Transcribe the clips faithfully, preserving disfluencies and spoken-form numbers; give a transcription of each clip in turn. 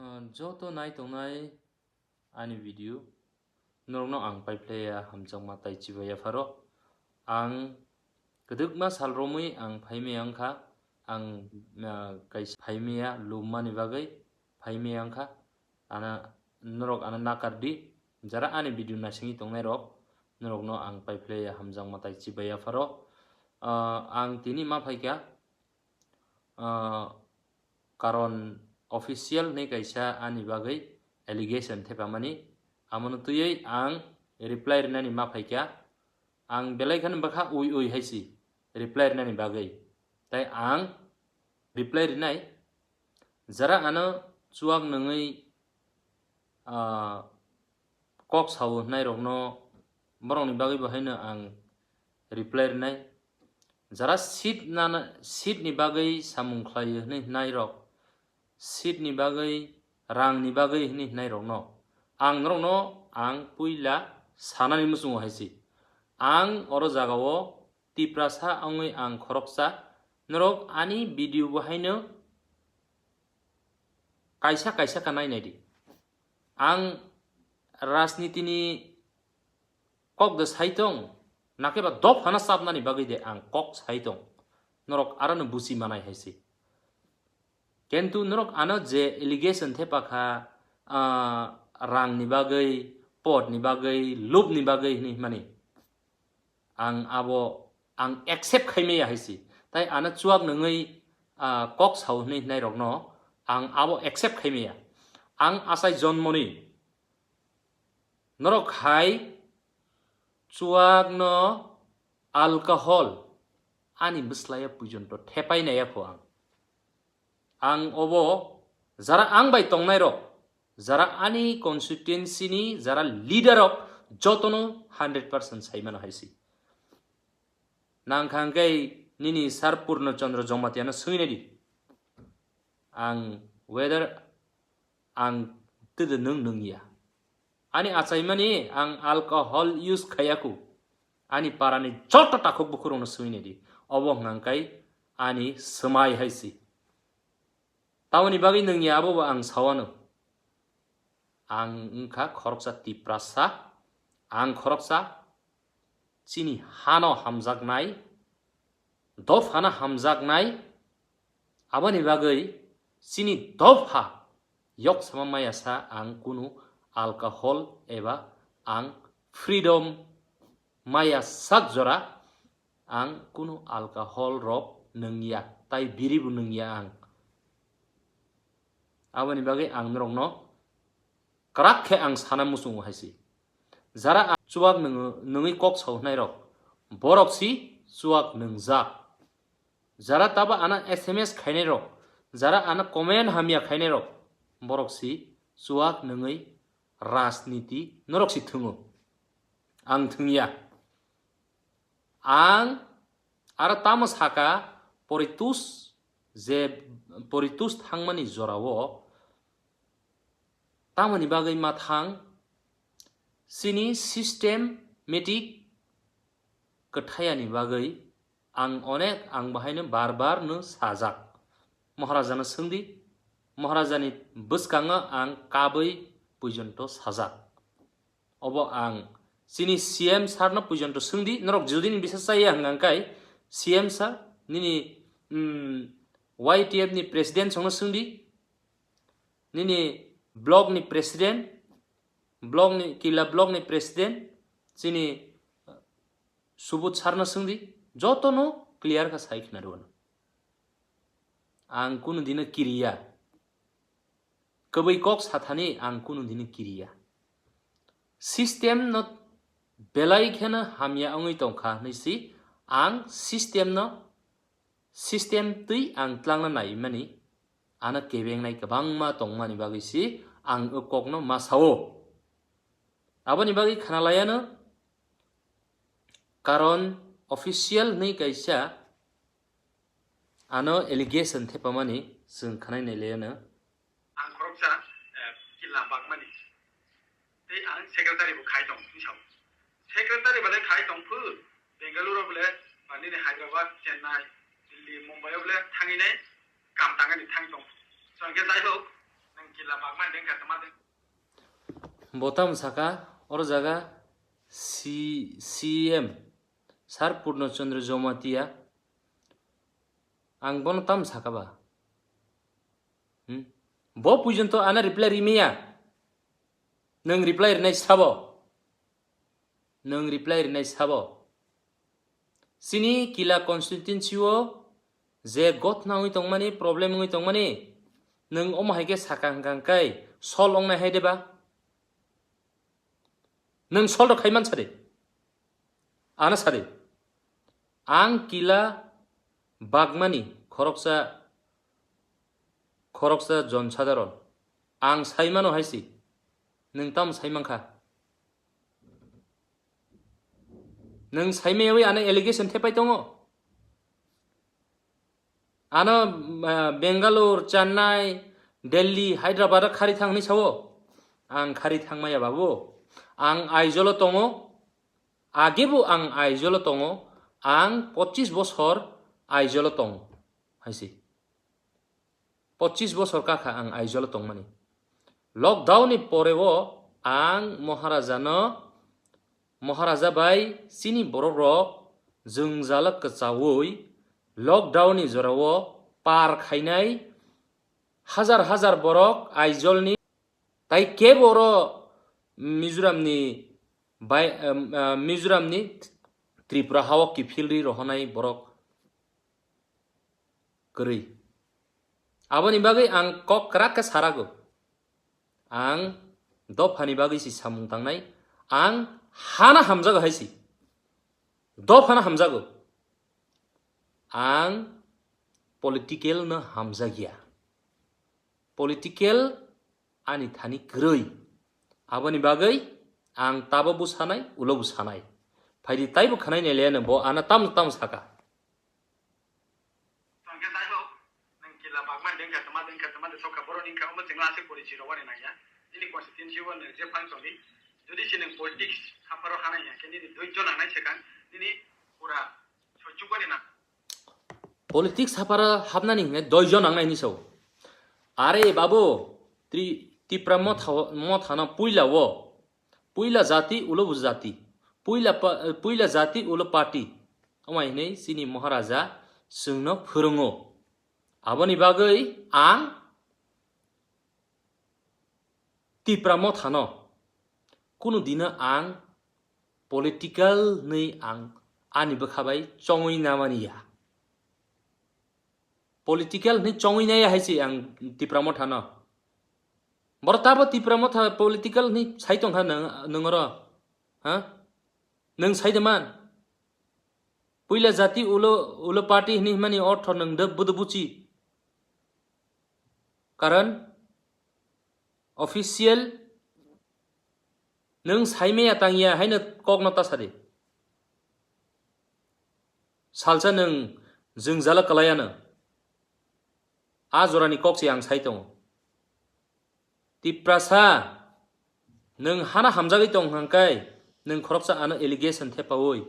Joto nai tongnai ani video norokno ang paiphlaiya hamjakma tai chibai yapharo. Ang kwdwkma sal romwi ang phaimaya wngkha, ang, ah, kaisa phaimaya lubmani bagwi phaimaya wngkha. Ano norok ano nakar di, jara ani video naisingwi tongnai rok, norokno ang paiphlaiya hamjakma tai chibai yapharo. Ah, ang tini ma phaikha, ah, karon official hinwi kaisa ani bagwi allegation thepamani, amono twiwi ang reply rinani ma phaikha. Ang belai kheno bwkha ui ui hai si reply rinani bagwi. Tai ang reply rinai, jara ano chuak nungwi, ah, kok sao hwnai rokno, borokni bagwi bo haino ang reply rinai. Jara seat nana, seat ni bagwi samung khlai hwnwi hwnai rok, seat ni bagwi, rang ni bagwi hwnwi hwnai rokno, ang norokno ang puila sanani muchungo hai si. Ang oro jagao Tiprasa wngwi ang khoroksa, norok ani video bo haino kaisa kaisa kha nai nai di. Ang rajniti ni kok de sai tong, nakhe ba dophano chapnani bagwi de ang kok sai tong. Norok arano buchi manai hai se. Kintu norok ano je allegation thepa kha, ah, rang ni bagwi, pod ni bagwi, lub ni bagwi hinwi hwnmani. Ang abo, ang accept khai maya hai se. Tai ano chuak nungwi, ah, kok sao hinwi hwnai rokno ang abo accept khai maya. Ang achai jonmoni norok hai chuak no alcohol ani bwslai o puijon to thepai nai ya pho ang. Ang obo jara ang bai tongnai rok, jara ani constituency ni jara leader rok jotono hundred percent sai mano hai se. Nang kha hwnkhe nini sir Purno Chandra Jamatia no swngwi nai di. Ang whether ang tede nwng nungya. Ani achaimani ang alcohol use khayaku. Ani parani joto takhuk bukhurokno swinai di. Obo hwnkha khe ani swmai hai se. Tamoni bagwi nungya abo bo ang sawano. Ang wngkha khoroksa Tiprasa, ang khoroksa chini hano hamjaknai, dophano hamjaknai, aboni bagwi chini dopha yok sama maya sa ang kunu alcohol eba ang freedom maya sak jora ang kunu alcohol rok nungya, tai biri bo nungya ang. Aboni bagwi ang norokno kwrak khe ang sana muchungo hai se. Jara ang chuak nung-, nungwi kok sao hwnai rok, borok si chuak nungjak. Jara taba ano S M S khainai rok, jara ano comment hamya khainai rok, borok si chuak nungwi rajniti norok si thwngo. Ang thwngya. Ang aro tamo saka, poritus je, poritus thangmani jorao tamoni bagwi ma thang, chini systematic kwthayani bagwi ang onek, ang bahaino bar bar no sajak. Maharajano swngdi, Maharajani bwskango ang kabwi puijonto sajak. Obo ang chini C M sir no puijonto swngdi, norok jodi ni bisa chaya hwnkha khe C M sir, nini, mm, Y T F ni president songno swngdi, nini block ni president, block ni, Killa block ni president, chini, uh, Subodh sir no swngdi, joto no clear kha sai khna rwno. Ang kunu dino kiriya. Kwbwi kok sathani ang kunu dino kiriya. System no belai kheno hamya wngwi tongkha hwnwi si ang system no, system twi ang tlangna naimani, ano kebengnai kwbangma tongmani bagwi si ang o kokno ma sao. Aboni bagwi khna laiano, karon official hwnwi kaisa ano allegation thepamani chwng khnai nai laiano. Ang khoroksa, eh, killa bakmani. Tei ang secretary bo khai tong, twi sao. Secretary bale khai tong phu, Bengaluru bole, ba nini Hyderabad, Chennai, Delhi, Mumbai bole thangwi nai, kam tangani thang tong. So, hwnkhe jai hok, nang Bo tamo saka, oro jaga C-, C M Sir Purno Chandra Jamatia, ang bono tamo saka ba? Hmm? Bo puijonto ana reply rimaya. Nwng reply rinai sabo. Nwng reply rinai sabo. Chini Kila constituency o je gotna wngwi tongmani, problem wngwi tongmani, nwng omo hai khe saka hwnkha hwnkhe sol wngnai hai de ba? Nwng sol rok khai man sa de? Ano sa de. Ang Kila bagmani khoroksa, khoroksa jon sadharon. Ang sai mano hai si. Nwng tamo sai mankha? Nwng sai maya wi ano allegation thepai tongo? Ano, ah, Bangalore, Chennai, Delhi, Hyderabad o khari thang hinwi sao? Ang khari thang maya babu. Ang Aizawl o tongo. Age bo ang Aizawl o tongo. Ang pochis bosor Aizawl o tongo. Hai si. Pochis bosor kakha ang Aizawl o tongmani. Lockdown ni pore o ang Maharaja no, Maharaja bai chini borok rok jwngjal kwchaui lockdown ni jora o par khainai hajar hajar borok Aizawl ni, tai kebo oro Mizoram ni bai, em, eh, Mizoram ni Tripura ha o kiphilri rohonai borok kwrwi. Aboni bagwi ang kok kwrak khe sarago. Ang dophani bagwi si samung tangnai. Ang hana hamjago hai si. Dophano hamjago. Ang political no hamjagya. Political ani thani kwrwi. Aboni bagwi ang tabo bwsanai, ulo bwsanai. Phaidi taibo khwnai nailaiano bo ano tamo tamo saka. Tongkhe dai ho, nwng Kila bagmani dengkha tama, dengkha tama de sokha, borok ni wngkha omo chwngno aswk porichi rwani nangya. Nini constituency o nwng je phang tongdi, jodi se nwng politics hapharo hanai ya khe nini doijo nangnai swkang, nini pura soichukmani nang. Politics hapharo hapnani hwnwi doijo nangnai hinwi sao. Are babu, Tri-, Tipra motha, mothano puila o, puila jati ulo bo jati, puila pa-, puila jati ulo party. Amai hinwi chini Maharaja chwngno phwrwngo. Aboni bagwi ang Tipra mothano kunu dino ang political hinwi ang ani bwkha bai chongwi namani ya. Political hinwi chongwi naiya hai se ang Tipra mothano. Borok tabo Tipra motha political hinwi sai tongkha nwng, nwng oro? Ha? Nwng sai de man? Puila jati ulo, ulo party hinwi himani ortho nwng de budo buchi. Karon official nwng saimaya tangya haino kokno ta sadi. Salsa nwng jwngjalo kwlaiano. A jorani kok se ang sai tongo. Tiprasa, nwng hana hamjagwi tong hwnkhai, nwng khoroksa ano allegation thepaui,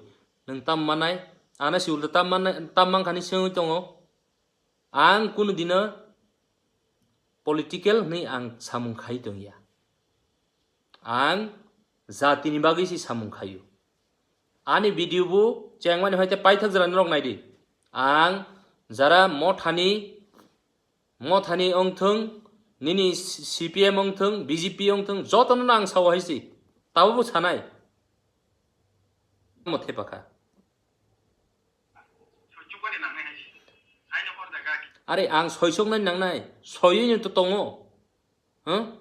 nwng tam manai, ano si ulta tam manai, tam mankani se wngwi tongo. Ang kunu dino political hwnwi ang samung khai tongya. Ang jatini bagwi se samung khaio. Ani video bo chengmani hoite paithak jora norok naidi. Ang jara mothani, mothani wngthung, nini C P M wngthung, B J P wngthung, jotono ang sao hai se. Tabo bo sanai. Mo thepakha. Are ang soisoknai nangnai, soyui no to tongo. Huh?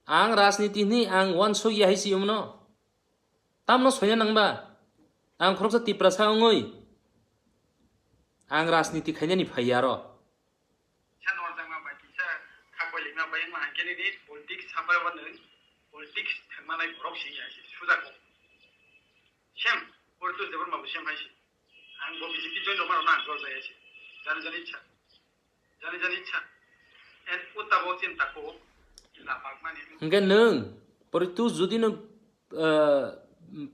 Ang rajniti hwnwi ang uansukya hai si wngmano. Tamno soina nangba? Ang khoroksa Tiprasa wngwi ang rajniti khainani phaiya aro. Sa norjakma bai kisa kha koilikma bai wngma hai khe nini politics sapai wano politics thangmanai borok si ya si sujago. Sem, Poritos Debbarma bo sem hai si. Ang bo B J P join rwma rwna ang jol jaya si. Jani jani cha. Jani jani cha. En uta bo chinta ko. Ila bagmani. Hingke nwng, Poritos jodi nwng, eh,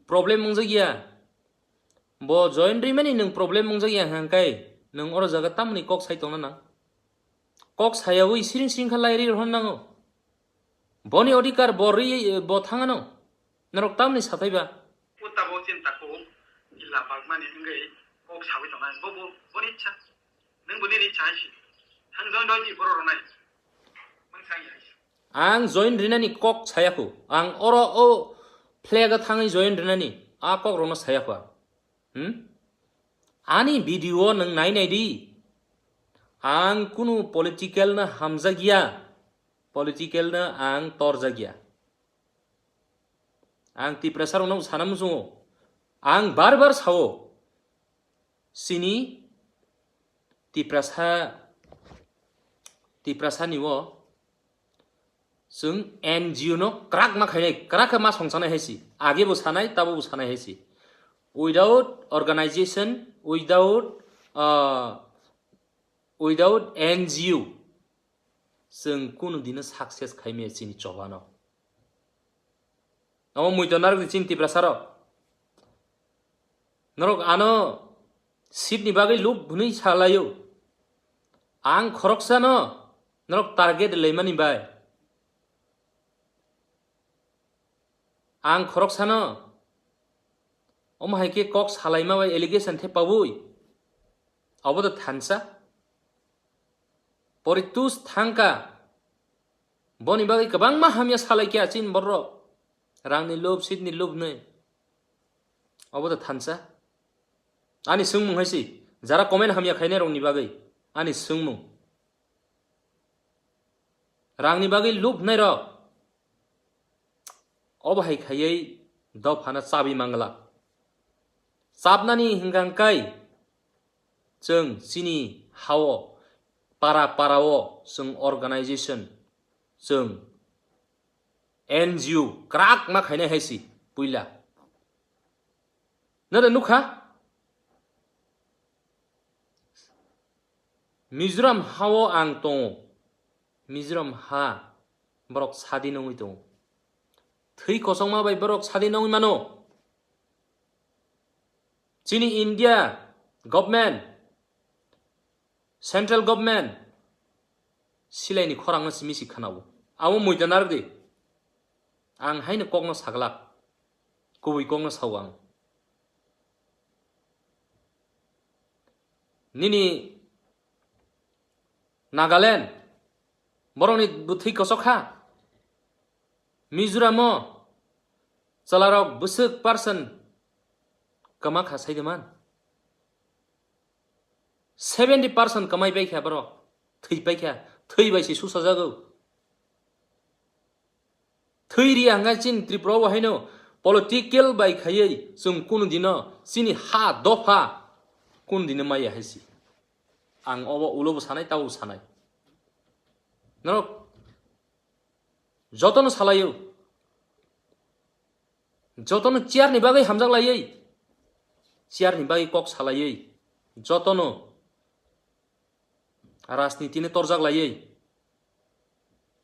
problem wngjakya, bo join rimani nwng problem wngjakya hingkai, nwng oro jaga tamni kok sai tongna nang. Kok sayawi siring siring kha lairi rohon nango. Boni odhikar bo ri, bo thangano. Norok tamni sathai ba? Uta bo chinta ko illa bagmani wngwi kok sawi tongnai. Bo, bo, boni ichha. Nwng boni ichha hai si. Thang join roi di borok rwnai. Mang sai hai si. Ang join rinani kok sayakho. Ang oro o flag a thangwi join rinani a kok rokno sayakho ang. Hmm? Ani video nwng nai nai di. Ang kunu political no hamjakya. Political no ang torjakya. Ang Tiprasa rokno sana muchungo. Ang bar bar sao. Sini Tiprasa, Tiprasa ni o chwng N G O no kwrak ma khainai, kwrak khe ma songsanai hai si. Age bo sanai, tabo bo sanai hai si. Without organization, without, uh, without N G O, chwng kunu dino success khaimaya chini chobano. Omo muitu narwkdi chini Tiprasa rok. Norok ano seat ni bagwi lub hwnwi salaio. Ang khoroksano norok target laimani bai. Ang khoroksano omo hai khe kok salaima bai allegation thepaui. Obo to thansa. Poritus thangka. Boni bagwi kwbangma hamya salai khe achin borok. Rangni lub, seat ni lub nwi. Obo to thansa. Ani swngmung hai si. Jara comment hamya khainai rokni bagwi. Ani swngmung. Rangni bagwi lub hnai rok. Obo hai khaiwi dophano chabi mangla. Chapnani hwnkha hwnkhe chwng chini hao para parao chwng organization, chwng N G O kwrak ma khainai hai si puila. Nada nukha? Mizoram hao ang tongo. Mizoram ha borok sadi nongwi tongo. Thwi kosongma bai borok sadi nongwi mano. Chini India government, central government silaini khorangno simi si khanao. Abo muita narwkdi. Ang haino kokno saglak. Kubui kokno sao ang. Nini Nagaland, borokni bwthwi kosok kha. Mizoramo chwlarok bwswk percent kwma kha sai de man. Seventy percent kwmai pai kha borok, thwi pai kha, thwi bai se susajago. Thwi ri ang chini Tripura o haino political bai khaiwi chwng kunu dino chini ha dopha kunu dino maya hai si. Ang obo ulo bo sanai, tabo bo sanai. Norok jotono salaio. Jotono chair ni bagwi hamjak laiwi. Chair ni bagwi kok salaiwi. Jotono rajniti ni torjak laiwi.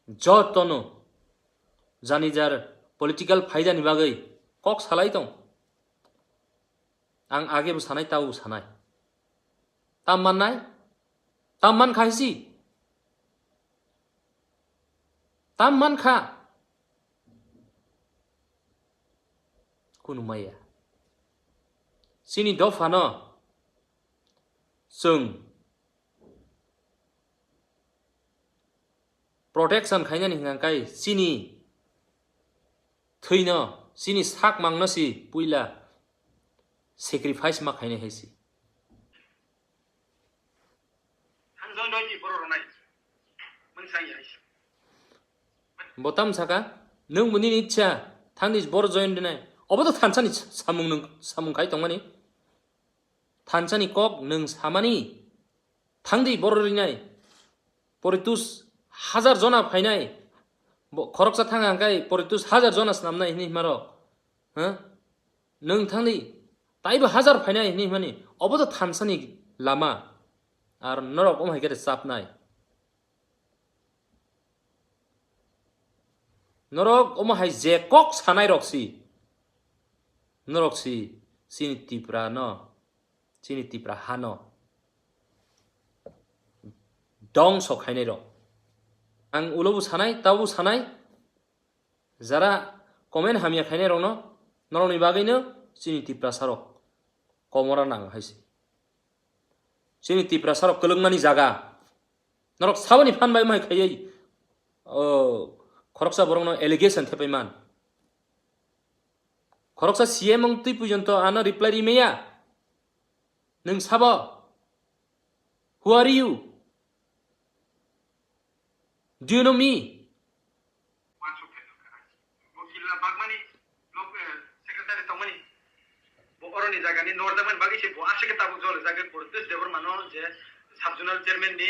Jotono jani jar political phaidani bagwi kok salai tong. Ang age bo sanai, tabo bo sanai. Tam mannai? Tam man kha hisi? Tam man kha? Kunu maya. Chini dophano chwng protection khainani hwnka kai chini thwino, chini sak mangno si puila sacrifice ma khainai hai si. Bo tam saka, nwng bo nini ichha, thangdi boro join rinai. Obo to thansani samung nwng, samung khai tongmani. Thansani kok nwng samani. Thangdi boro rinai. Poritus hajar jona phainai. Bo khoroksa thang hangkai poritus hajar jona snamnai hinwi himaro. Ha? Nwng thangdi, taibo hajar phainai hinwi himani, obo to thansani lama. Ar norok omo hai khe chapnai. Norok omo hai je kok sanai rok si. Norok si, chini Tipra no, chini Tipra ha no. dongso khainai rok. Ang ulo bo sanai, tabo bo sanai, jara comment hamya khainai rokno, norokni bagwino chini Tiprasa rok komora nang hai se. Chini Tiprasa rok kwlwngmani jaga. Norok saboni phan bai mai khaiwi, o, khoroksa borokno allegation thepai man. Khoroksa C M wng twi pujonto ano reply ri maya. Nwng sabo? Who are you? Do you know me? Wansuk khaijak kha. Bo killa bagmani, block, eh, secretary tongmani. Bo oroni jagani norjakmani bagwi se bo aswk khe tabuk jole jagwi Poritos Debbarma no je sub-zonal chairman ni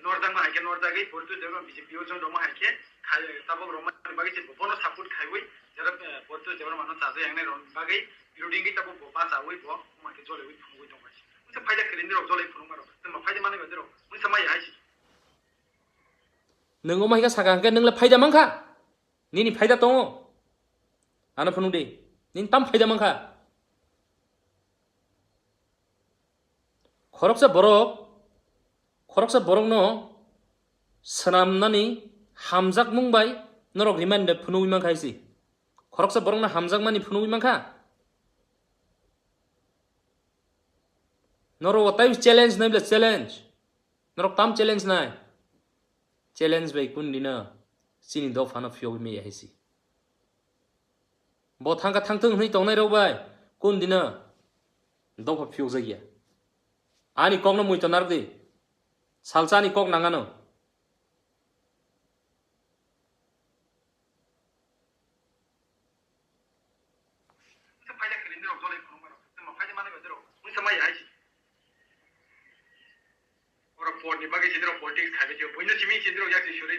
norjakma hai khe norjagwi Poritos Debbarma B J P o join rwma hai khe khai tabuk rwmani bagwi se bo bono support khaiwi jara, eh, Poritos Debbarma no chajaknai rwmani bagwi building wi tabuk bo bachawi bo wngma khe jolaiwi phunugwi tongkha se. Wngsa phaida kwrwi nirok jolai phunukma rok. Tei ma phaida manwi ba nirok. Wngsa maya hai se. Nwng omo hai khe saka hwnkhe nwng le phaida mankha? Nini phaida tongo? Ano phunuk di. Nini tam phaida mankha? Khoroksa borok, khoroksa borokno swnamnani hamjakmung bai norok reminder phunugwi mankha hai se. Khoroksa borokno hamjakmani phunugwi mankha? Norok o tai challenge nai bla challenge. Norok tam challenge nai. Challenge bai kun dino chini dophano phiyogwi maya hai se. Bo thangkha thangthung hwnwi tongnai rok bai kun dino dopha phiyokjakya. Ani kokno muiton narwk di. Salsa ani kok nangano. Wngsa phaida kwrwi nirok jolai phunukma rok. Wngsa ma phaida manwi ba nirok. Wngsa maya hai se. Oro por ni bagwi se nirok politics khai bai tio. Buino simi se nirok yak se suri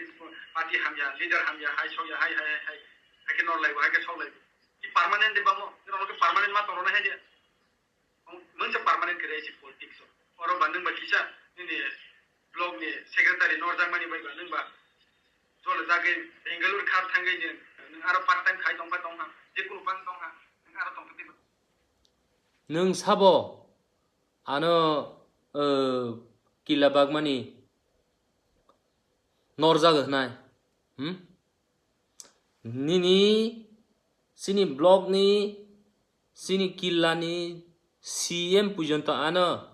party hamya, leader hamya, hai sokya, hai, hai, hai, hai. Hai khe nor laibo, hai khe sok laibo. Ki permanent de bamo? Nirok no khe permanent ma tongro na hai de. Mungsa permanent khe rei se politics o. Oro ba nwng ba kisa nini block ni secretary norjakmani bai ba nwng ba jole jagwi Bangalore khar thangwi je nwng aro part time khai tongkha tongha, je kunu part tongha, nwng aro tongkha tei. Nwng sabo ano, eh, kila bagmani norjak hwnai? Hmm? Nini chini block ni, chini killa ni C M pujonto ano.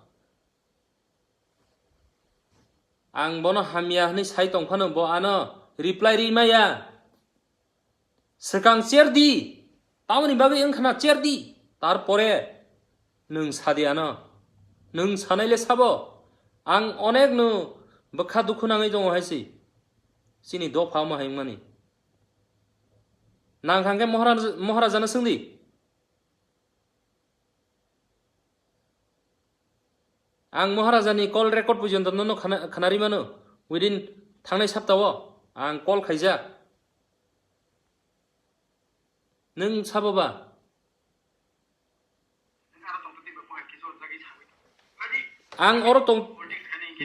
Ang bono hamya hwnwi sai tongphano bo ano reply ri maya. Swkang cher di. Tamoni bagwi wngkhana cher di. Tarpore nwng sadi ano. Nwng sanai le sabo. Ang onek no bwkha dukhu nangwi tongo hai se. Chini dopha omo hai wngmani. Nang hwnkhe Moharaja, Moharaja no swngdi. Ang Moharaja ni call record pujonto nono khana, khanari mano. Within thangnai sapta o ang call khaijak. Nwng sabo ba? Ang oro tong,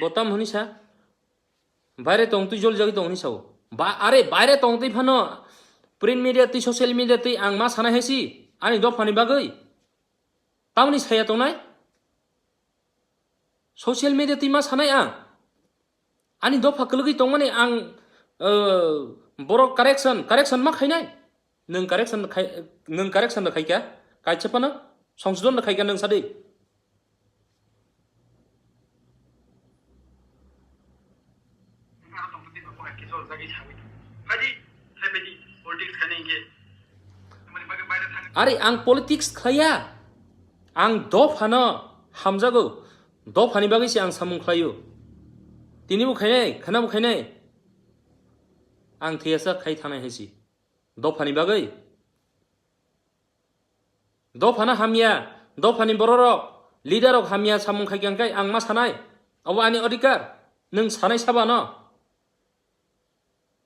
botam hwnwi sa. Baire tong twi jol jagwi tong hwnwi sao. Ba, are baire tong twi phano print media twi social media twi ang ma sanai hai si ani dophani bagwi. Tamoni saya tongnai? Social media twi ma sanai ang? Ani dopha kwlwgwi tongmani ang, eh, borok correction, correction ma khainai? Nwng correction khai, nwng correction da khaikha? Kaisa phano songsodon da khaikha nwng sadi? Are ang politics khlaiya. Ang dophano hamjago. Dophani bagwi se ang samung khlaio. Tini bo khainai, khana bo khainai. Ang thiyasa khai thanai hai si. Dophani bagwi. Dophano hamya, dophani bororok, leader rok hamya samung khai khe ang ma sanai. Abo ani odhikar. Nwng sanai sabano.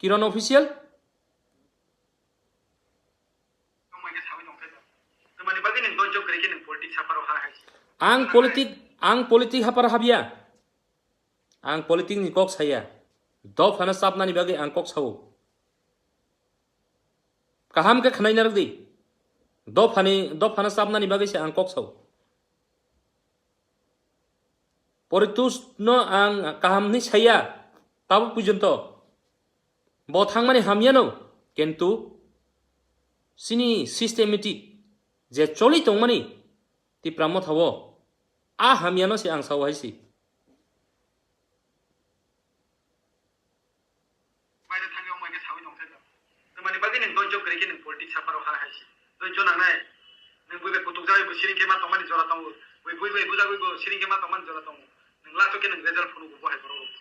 Kiron official? Ang politik, ang politik hapar habya. Ang politik ni kok saya. Dophano chapnani bagwi ang kok sao. Kaham khe khwnai narwk di. Dophani, dophano chapnani bagwi se ang kok sao. Poritus no ang kaham hwnwi saya. Tabuk pujonto bo thangmani hamyano, kintu chini systematic je choli tongmani Tipra Mothao, a hamyano se ang sao hai si. Baire thangwi wngmani sawi tongsa. Tamani bagwi nwng doijo kwrwi khe nwng politics sapharo ha hai si. Doijo nangnai. Nwng bui bai kutuk jagwi bo siring khe ma tongmani jora tongo. Bui bui bai bujagwi bo siring khe ma tongmani jora tongo. Nwng last o khe nwng result phunukgo bo hai borok rok.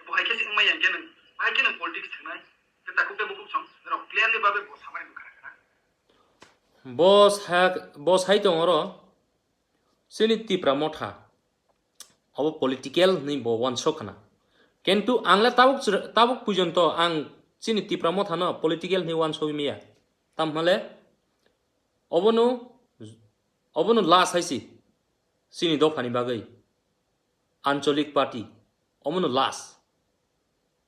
Bo hai khe se wngmai yang khe nwng, hai khe nwng politics thangnai. Khe takhuk tei bukhuk song, norok clearly babe bo samani nukha kha. Bo sa-, bo sai tong oro, chini Tipra Motha, abo political hinwi bo uansuk khna. Kintu ang le tabuk chwra-, tabuk pujonto ang chini Tipra Motha no political hinwi uansugwi maya. Tamhale obono, obono last hai si chini dophani bagwi. Anchalik party, omono last.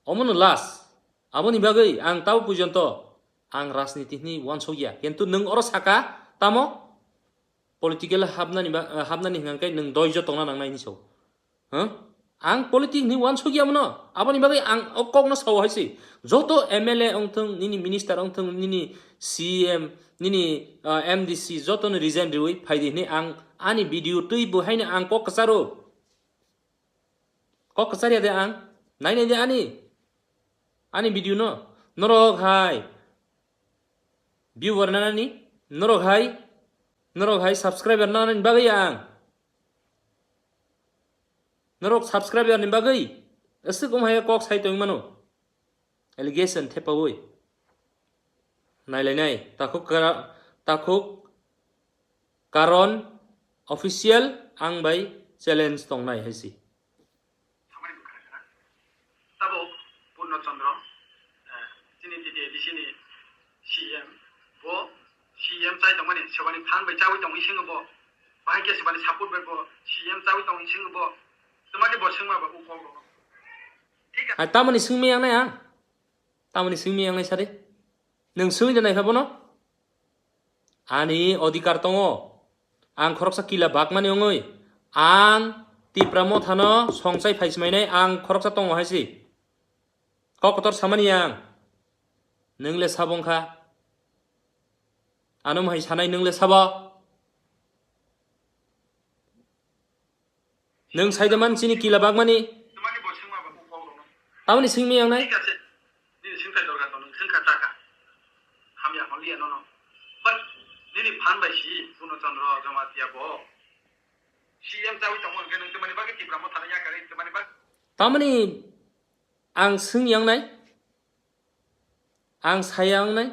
Omono last. Aboni bagwi ang tabo pujonto ang rajniti hinwi uansukya. Kintu nwng oro saka tamo political hapnani ba-, hapnani hwnkhe nwng doijo tongna nangnai hinwi sao. Huh? Ang politic hinwi uansukya mono. Aboni bagwi ang o kokno sao hai se. Joto M L A wngthung, nini minister wngthung, nini C M, nini, uh, M D C, jotono resign riwi phaidi hinwi ang ani video twi bo haino ang kok kwcharo. Kok kwcharya de ang? Nainai de ani, ani video no. Norok hai viewer nanani, norok hai, norok hai subscriber nanani bagwi ang. Norok subscriber ni bagwi aswk wng hai kok sai tong mano. Allegation thepawi. Nailainai, takhuk kara-, takhuk karon official ang bai challenge tongnai hai si. Tabuk Purno Chandra, eh, chini T T A D C ni C M, bo C M chai tongmani, sebani phan bai chawi tongwi singo bo, bahai khe sebani support bai bo C M chawi tongwi singo bo, twma khe bo singma ba u kok rok. Thik ase. Hai tamoni singmi yang nai ang? Tamoni singmi yang nai sari? Nwng singwi de nai kha bono? Ani odhikar tongo. Ang khoroksa kila bakmani wngwi ang Tipra Mothano songchai phai smainai ang khoroksa tongo hai si. Kok kotor samani ang. Nwng le sabo wngkha? Ano mohai sanai nwng le sabo? Nwng saide man chini kila bakmani. Tamani bo singma ba kok rok no. Tamani singmi yang nai? Thik ase. Nini singthai dorkar to nwng singkha chakha. Hamya holiya nono. But nini phan bai si Purno Chandra Jamatia bo C M chawi tongmo hwnkhe nwng tamani bagwi Tipra Mothano yakarwi tamani bagwi. Tamani ang sing yang nai? Ang saya wngnai,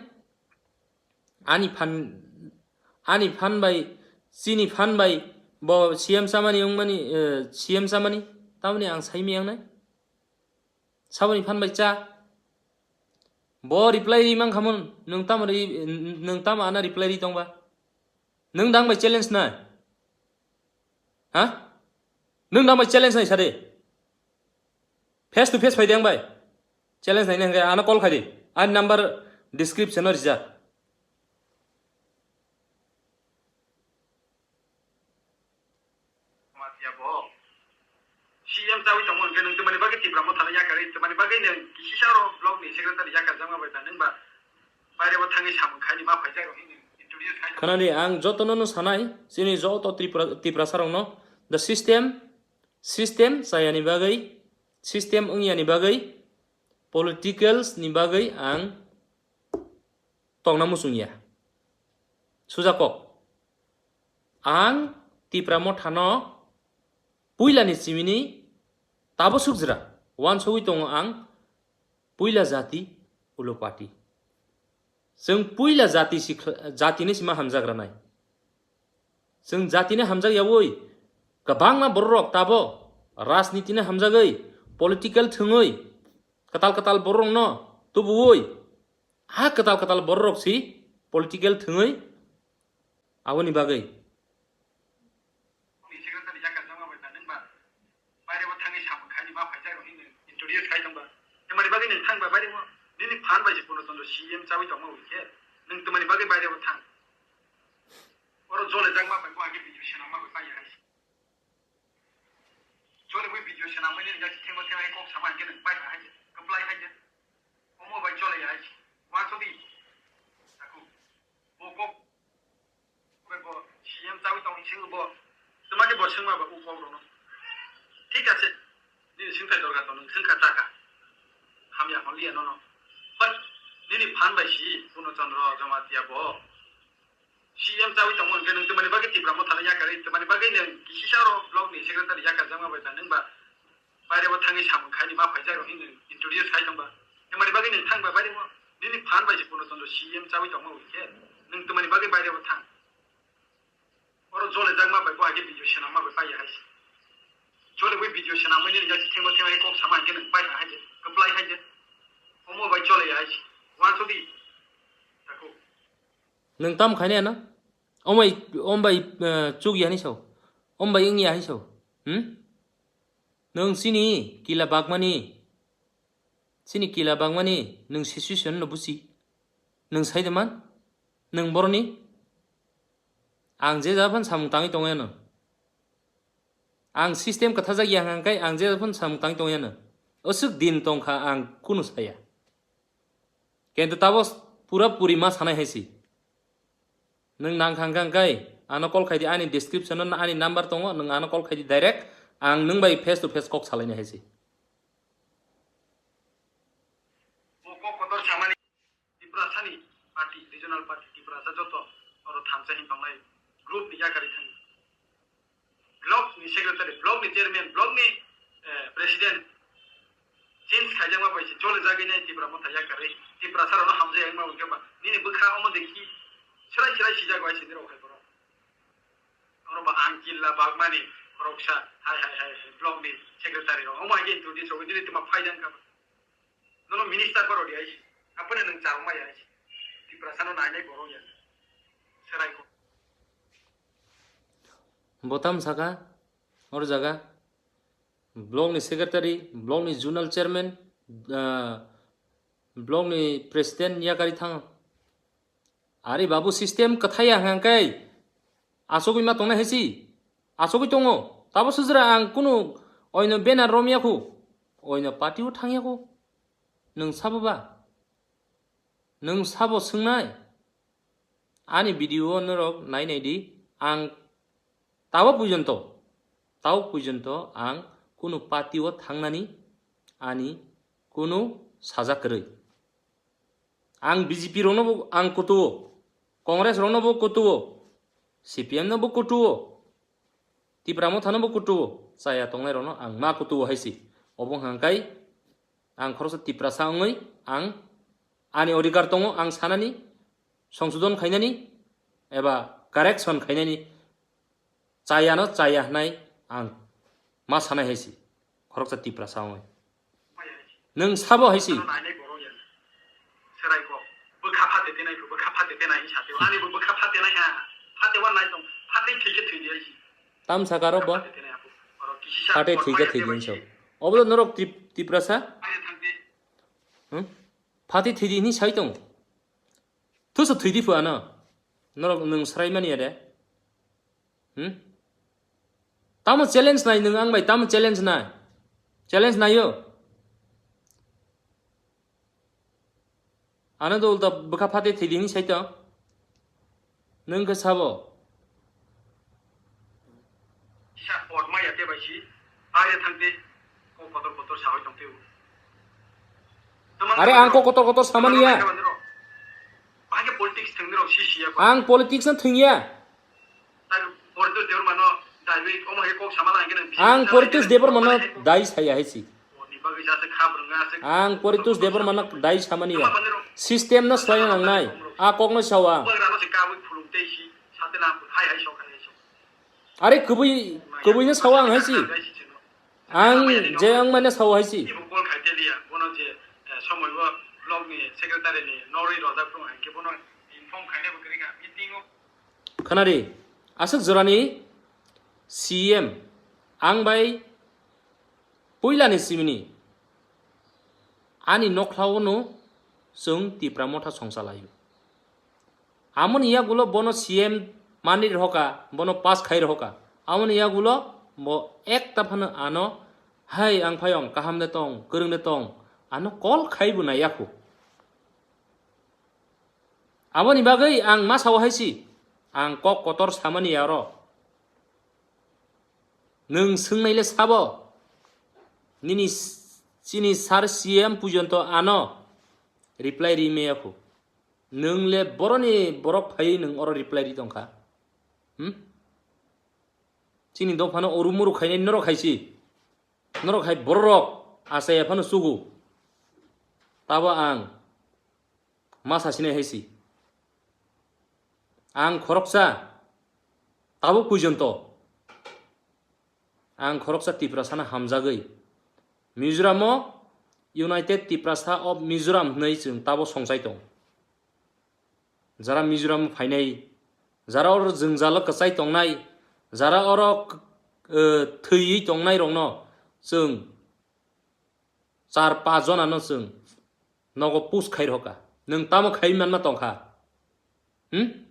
ani phan, ani phan bai, chini phan bai bo C M chamani wngmani, eh, C M chamani, tamoni ang saimi wngnai. Saboni phan bai cha. Bo reply ri mankhamun, nwng tamo ri, nwng tamo ana reply ri tongba? Nwng dang bai challenge nai? Ha? Nwng dang bai challenge nai sade? Face to face phai di ang bai. Challenge naina hwnkhe ano call khai di. Ani number description o rijak. C M chawi tongmo hwnkhe nwng twmani bagwi Tipra Mothano yakarwi, twmani bagwi nwng kisisa rok block ni secretary yakarjakma bai ta nwng ba baire o thangwi samung khai ni ma phaijak rok hwnwi introduce khai. Khwnadi, ang jotono no sanai, chini joto Tripura, Tiprasa rok no the system, system chayani bagwi, system wngyani bagwi, politicals ni bagwi ang tongna muchung ya. Suja kok. Ang Tipra Mothano puila ni simini tabo sukjra. Wansugwi tongo ang puila jati ulo party. Chwng puila jati sikh-, jatini sima hamjak ranai. Chwng jatini hamjak yawi kwbangma bororok tabo rajnitini hamjagwi, political thwngwi, kwtal kwtal bororokno tubuwi, ha kwtal kwtal bororok si political thwngwi aboni bagwi. Secretary yakarjakma bai ta nwng ba baire o thangwi samung khai ni ma phaijak rok hwnwi introduce khai tong ba. Tamani bagwi nwng thang ba baire o nini phan bai se Purno Chandra C M chawi tongma hwnkhe nwng tamani bagwi baire o thang. Oro jole jakma bai bo age video swnamma bai paiya hai. Chole wi video swnam wi nini yak thengma thengma kok sama hingke nang pai hai je, kwplai hai je. Omo bai chole ya hai je. Wansodi. Taku. Bo kok. Bo C M chawi tong sing bo. Tuma ke bo sing ma ba u kok rono. Thik ache. Nini sing thai dorga to nung sing kha taka. Hamya holiya nono. But nini phan bai si Purno Chandra Jamatia bo. C M chawi tongmo hwnkhe nwng twmani bagwi Tipra Mothano yakarwi, twmani bagwi nwng kisisa oro block ni secretary yakarjakma bai ba, nwng ba baire bo thangwi samung khaini ma phaijak rok hinwi introduce khai tongba. Twmani bagwi nwng thangba baire bo nini phan bai se Purno Chandra C M chawi tongmo hwnkhe nwng twmani bagwi baire bo thang. Oro jole jakma bai bo hage video swnamma bai paiya hai se. Jole wi video swnamwi nini yak thengma thengma kok sama hwnkhe nwng pai hai je, kwplai hai je. Omo bai chole ya hai se. Wansodi. Taku. Nwng tam khainai ano? Ombai, ombai, eh, chuk ya hinwi sao? Ombai wng ya hinwi sao? Hmm? Nwng chini kila bagmani, chini kila bagmani nwng situation no busi. Nwng sai de man? Nwng boroni? Ang je jaga phan samung tangwi tongwi ano. Ang system kwthajak ya hwnkha khe ang je jaga phan samung tangwi tongwi ano. Aswk din tongkha ang kunu saya. Kintu tabo pura puri ma sanai hai si. Nwng nang kha hwnkha khe ano call khai di, ani description o ani number tongo, nwng ano call khai di direct, ang nwng bai face to face kok salainai hai si. Bo kok kotor samani Tiprasani party, regional party Tiprasa joto oro thansa hin tongnai group ni yakarwi thangwi. Block ni secretary, block ni chairman, block ni, eh, president change khaijakma bai se chole jagwi nai Tipra Motha yakarwi. Tiprasa rokno hamjai wngma hwnkhe ba nini bwkha omo dekhi swrai swrai sijak bai se nirok hai borok. Oro ba ang killa bagmani khoroksa hai hai hai hai block ni secretary rok. Omo hai khe introduce rogwi nini twma phai jang kha. Nono minister borok di aisi. Apone nwng charwng mai aisi. Tiprasa no nainai borok ya. Serai ko. Botam saka, or jaga, block ni secretary, block ni zonal chairman, ah, block ni president yakari thang. Ari babu system kathaya hangkai. Asogwi ma tongnai hai si. Asogwi tongo. Tabo sujra ang kunu oino banner romya khu. Oino party o thangya khu. Nwng sabo ba? Nwng sabo swngnai? Ani video o norok nai nai di. Ang tabo pujonto, tabo pujonto ang kunu party o thangnani ani kunu sajak kwrwi. Ang B J P rokno bo ang kutuo, Congress rokno bo kutuo, C P M no bo kutuo, Tipra Motha no bo kutuo, chaya tongnai rokno ang ma kutuo hai si. Obo hwnkha khe ang khoroksa Tiprasa wngwi ang ani odhikar tongo, ang sanani, songsodon khainani eba correction khainani. Chayano chaya hwnai ang ma sanai hai si, khoroksa Tiprasa wngwi. Nwng sabo hai si. Tam saka ro bo. Phate thwi khe thwi di hinwi sao. Obo norok Tip-, Tiprasa? Hmm? Phate thwi di hinwi sai tongo. Thuso thwi di phu ano. Norok nwng srai mani ya de. Hmm? Tamo challenge nai nwng ang bai, tamo challenge nai. Challenge naio. Ano do ulta bwkha phate thwi di hinwi sai tong. Nwng khe sabo. Kisa pot maya te bai si, aire thang te, kok kotor kotor sa hoi tong te. Are ang kok kotor kotor samani ya. Bahai ke politics thang ni rok si si ya. Ang politics no thwng ya. Ang Poritosh Debbarmano dai saya hai si. Ang Poritosh Debbarmano dai samani ya. System no swlaina nangnai. A kokno sawa. Are kubui, kubui no sawa ang hai si. Ang je ang mane sawa hai si. Khwnadi, aswk jorani C M ang bai puilani simini ani nokhlao no chwng Tipra Motha songsa laio. Amoni yagulo bono C M manwi rohoka, bono pass khai rohoka. Amoni yagulo Bo ekta phano ano, "Hai ang phayong, kaham de tong, kwrwng de tong," ano call khai bo nai yakho. Aboni bagwi ang ma sao hai si, ang kok kotor samani aro. Nwng swngnai le sabo, nini s-, chini sir C M pujonto ano reply ri me yakho. Nwng le boroni borok phai nwng oro reply ri tongkha. Hmm? Chini dophano oru muru khainai norok hai si. Norok hai bororok achai phano chugo. Tabo ang ma sasinai hai si. Ang khoroksa tabo pujonto. Ang khoroksa Tiprasano hamjagwi. Mizoramo United Tiprasa of Mizoram hwnwi chwng tabo songchai tong. Jara Mizoram phainai, jara oro jwngjalo kwchai tongnai, jara oro, eh, thwiwi tongnai rokno chwng char panch jonano chwng nogo push khai rokha. Nwng tamo khai manma tongkha? Hmm?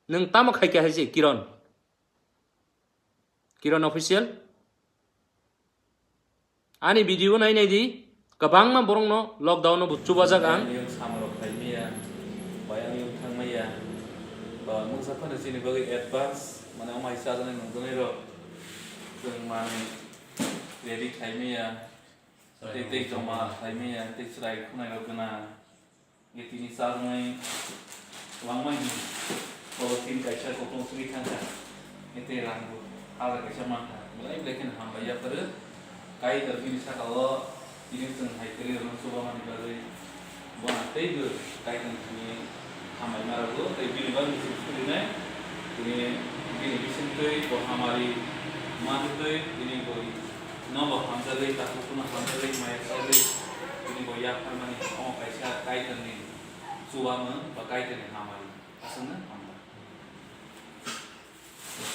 Nwng tamo khai kha hai se, Kiron? Kiron Official? Ani video nai nai di, kwbangma borokno lockdown no bo chubajak ang. Bayang yung samarok khai maya, bayang yung thang maya, ba mungsa phano chini bagwi advance, mane omai chajaknai nungjaknai rok, chwng manwi ready khai maya, tei tei joma khai maya, tei chwrai khwnai rok gwnang. Nge tini charwngwi langmani polythene kaisa koplong sugwi thangkha. Nge tei rang bo hajar kaisa mankha. Belai belai kheno hambai yapharo. Kaitor bini saka o tini chwng hai kwrwi rwno chubamani bagwi bono teibo Kaitor tini hambai ma rwgo. Tei bini bagwi chwng surinai tini bini bisingtwi bo hamari manwtwi tini bo nobo hamjagwi, takhuk phano hamjagwi, maya sagwi tini bo yapharmani omo kaisa Kaitorni Chubamung ba Kaitorni hamari aswkno hambai.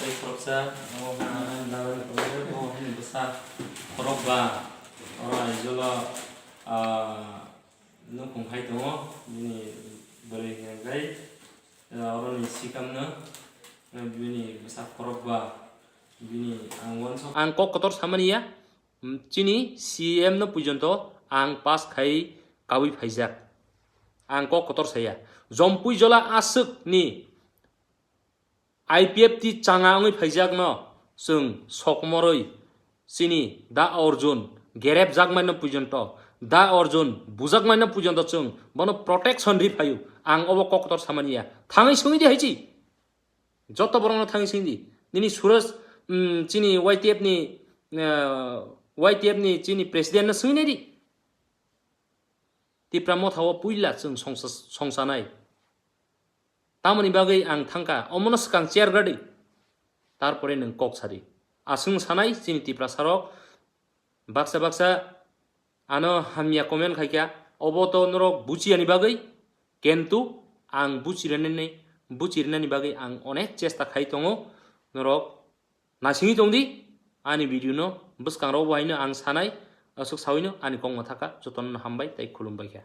Tei khoroksa, omo hwnwi bwsa khorokba, oro Aizawl o, ah, nukhung hai tongo, bini bwrwi hwnkhe, ah, oroni sikamno, ah, bini bwsa khorokba, bini ang uansuk. Ang kok kotor samani ya, mm, chini C M no puijonto ang pass khai kaui phaijak. Ang kok kotor saya. Jompui jola aswk ni I P F T changa wngwi phaijakno chwng sokmorwi chini Da Arjun gerepjakmaino puijonto, Da Arjun bujakmaino puijonto chwng bono protection ri phaio. Ang obo kok kotor samani ya. Thangwi swngwi di hai chi. Joto borokno thangwi swngwi di. Nini Suresh, mm, chini Y T F ni, eh, Y T F ni chini president no swngwi nai di. Tipra motha o puila chwng songsa-, songsanai. Tamoni bagwi ang thangkha, omono swkang chair gadi. Tarpore nwng kok sadi. Aswng sanai chini Tiprasa rok baksa baksa ano hamya comment khaikha, obo to norok buchiyani bagwi, kentu ang buchirinani, buchirinani bagwi ang onek chesta khai tongo, norok Naisingwi tongdi, ani video no bwskangrok bo haino ang sanai, aswk sawino ani kok mwthakha, jotono hambai tei khulumbai kha.